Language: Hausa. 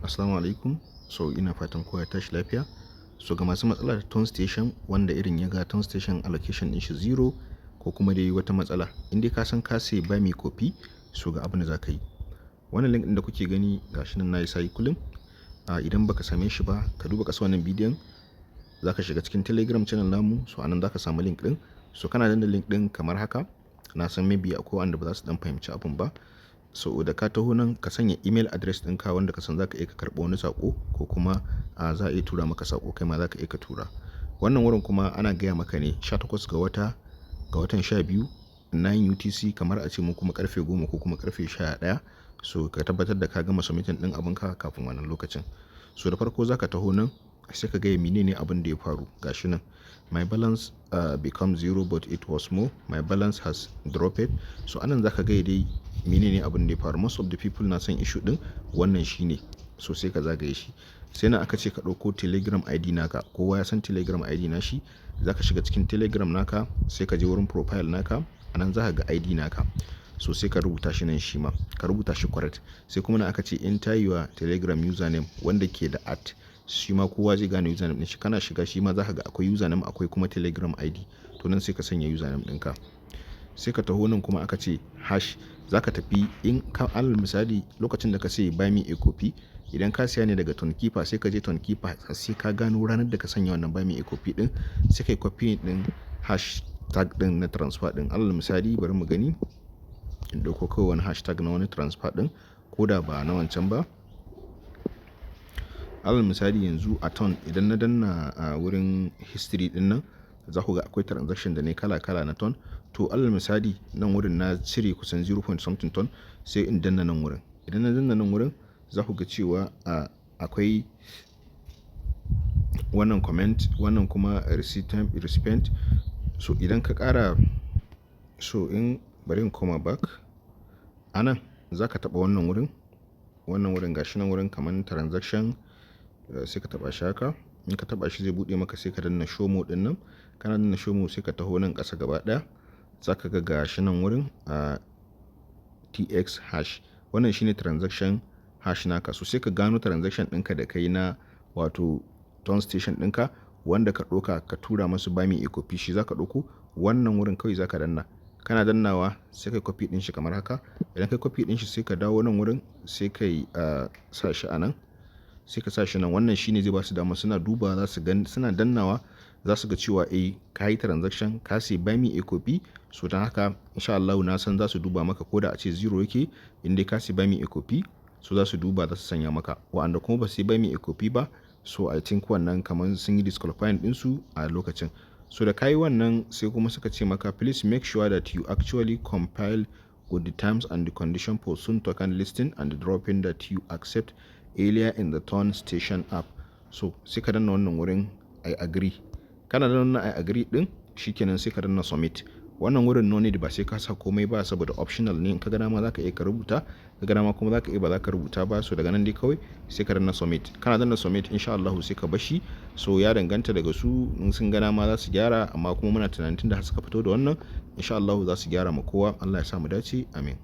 Assalamu alaikum. So ina fatan kowa ya tashi lafiya. So ga masu matsalar TON Station, wanda irin ya ga TON Station allocation din shi zero ko kuma dai wata matsala. In dai ka san ka sai Buy Me Coffee, so ga abin da za ka yi. Wannan link ɗin da kuke gani, gashi nan nayi circling. Idan baka same shi ba, ka duba ƙasa wannan bidiyon, za ka shiga cikin Telegram channel namu. So anan za ka samu link ɗin. So kana danna link ɗin kamar haka. Na san maybe akwai wanda ba za su ɗan fahimci abun ba. So da ka taho nan, ka sanya email address ɗinka wanda ka san za ka iya ka karɓi wani saƙo ko kuma za a iya tura maka saƙo, kai ma za ka iya ka tura. Wannan wurin kuma ana gaya maka ne 18 ga wata ga watan 12, 9 UTC, kamar a ce mu kuma karfe 10 ko kuma karfe 11. So ka tabbatar da ka gama submitting ɗin abunka kafin wannan lokacin. So da farko za ka taho nan, sai ka gaya menene abin da ya faru. Gashi nan. "My balance become zero, but it was more. My balance has dropped." So anan za ka gaya dai menene abin da ya faru. Most of the people na son issue ɗin wannan shine. So sai ka zagaye shi. Sai nan aka ce ka ɗauko Telegram ID naka. Kowa ya san Telegram ID nashi. Za ka shiga cikin Telegram naka, sai ka je wurin profile naka. Anan za ka ga ID naka. So sai ka rubuta shi nan shi ma. Ka rubuta shi correct. Sai kuma nan aka ce enter your Telegram username, wanda ke da at. Shi ma kowa zai gane username ɗin shi. Kana shiga, shi ma za ka ga akwai username, akwai kuma Telegram ID. To nan sai ka sanya username ɗinka. Sai ka taho nan kuma aka ce hash. Za ka tafi in ka, alal misali, lokacin da ka sai Buy Me a Coffee, idan ka siya ne daga Tonkeeper, sai ka je Tonkeeper, sai ka gano ranar da ka sanya wannan Buy Me a Coffee ɗin, sai ka yi copy ɗin hash tag ɗin na transfer ɗin. Alal misali, bari mu gani, in ɗauko kawai wani hashtag na wani transfer ɗin ko da ba na wancan ba. Alal misali, yanzu a TON, idan na danna a wurin history ɗin nan, za ku ga akwai transaction da ne kala kala na TON. To alal misali, nan wurin na cire kusan 0 point something TON, sai in danna nan wurin. Idan na danna nan wurin, za ku ga cewa akwai wannan comment, wannan kuma recipient. So idan ka ƙara, so in bari in koma back. Anan za ka taɓa wannan wurin, wannan wurin, gashi nan wurin kaman transaction, sai ka taɓa shi haka. In ka taɓa shi, zai buɗe maka, sai ka danna show more ɗin nan. Kana danna show more, sai ka taho nan ƙasa gaba ɗaya. Za ka ga gashi nan wurin TX hash. Wannan shine transaction hash naka. So sai ka gano transaction ɗinka da kai na wato TON Station ɗinka wanda ka ɗauka ka tura masu Buy Me a Coffee, shi za ka ɗauko. Wannan wurin kawai za ka danna. Kana dannawa, sai ka yi copy ɗin shi kamar haka. Idan ka yi copy ɗin shi, sai ka dawo nan wurin, sai ka yi sa shi a nan. Sai ka sa shi nan. Wannan shine zai basu dama, suna duba za su gan, suna dannawa za su ga cewa eh, ka yi transaction, ka sayi Buy Me a Coffee. So don haka, in sha Allahu, na san za su duba maka ko da ace zero yake, in dai ka sayi Buy Me a Coffee, so za su duba, za su sanya maka. Wa'anda kuma ba su yi Buy Me a Coffee ba, so I think wannan kamar sun yi disqualifying ɗinsu a lokacin. So da ka yi wannan, sai kuma suka ce maka, "Please make sure that you actually comply with the terms and the condition for soon token listing and dropping that you accept earlier in the TON Station app." So sai ka danna wannan wurin "I agree". Kana danna "I agree" ɗin, shikenan, sai ka danna submit. Wannan wurin no need, ba sai ka sa komai ba saboda optional ne. In ka ga dama za ka iya ka rubuta, ka ga dama kuma za ka iya ba za ka rubuta ba. So daga nan dai kawai sai ka danna submit. Kana danna submit, in sha Allahu, sai ka bashi. So ya danganta daga su, in sun ga dama za su gyara, amma kuma muna tunanin tunda har suka fito da wannan, in sha Allahu za su gyara ma kowa. Allah ya sa mu dace. Amin.